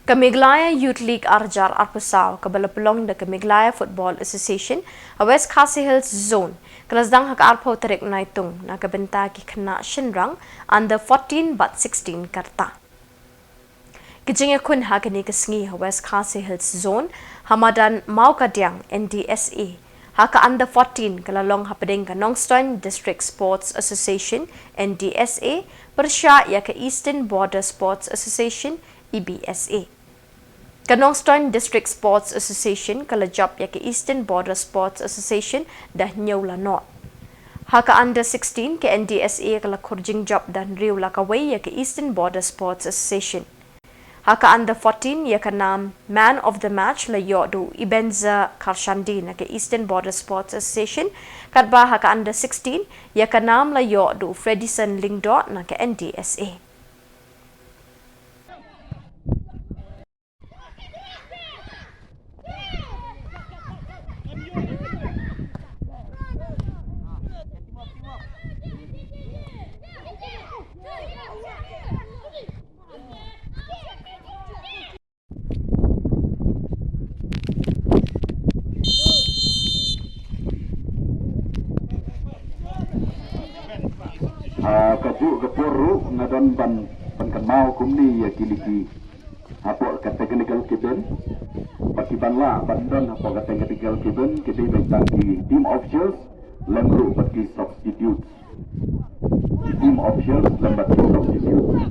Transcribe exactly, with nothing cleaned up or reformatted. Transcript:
Ka Meghalaya Youth League arjar arphew saw, kaba la pynlong da ka Meghalaya Football Association ha West Khasi Hills Zone, ka la sdang ha ka arphew tarik Naitung na ka bynta ki khynnah shynrang under fourteen bad sixteen ka rta. Ki jingïakhun ha kane ka sngi ha West Khasi Hills Zone ha madan Mawkadiang N D S A, ha ka under fourteen ka la long hapdeng ka Nongstoiñ District Sports Association, N D S A, pyrshah ïa ka Eastern Border Sports Association, E B S A. Ka Nongstoiñ District Sports Association ka la jop ïa ka Eastern Border Sports Association da hynñiew la nought. Ha ka under sixteen, ka N D S A ka la khur jingjop da hynriew la kawei ïa ka Eastern Border Sports Association. Ha ka under fourteen, ïa ka nam Man of the Match la ïoh da u Ebenezer Kharshandi na ka Eastern Border Sports Association, katba ha ka under sixteen, ïa ka nam la ïoh da u Fredison Lyngdoh na ka N D S A. Ah, kajuh ka por ruh nga don ban, ban kynmaw kumne ïa ki liki. Hapoh ka technical cabin, bad ki ban lah ban don hapoh ka technical cabin ki dei ban tang ki team officials, lem ruh bad ki substitutes. Ki team officials lem bad ki substitutes.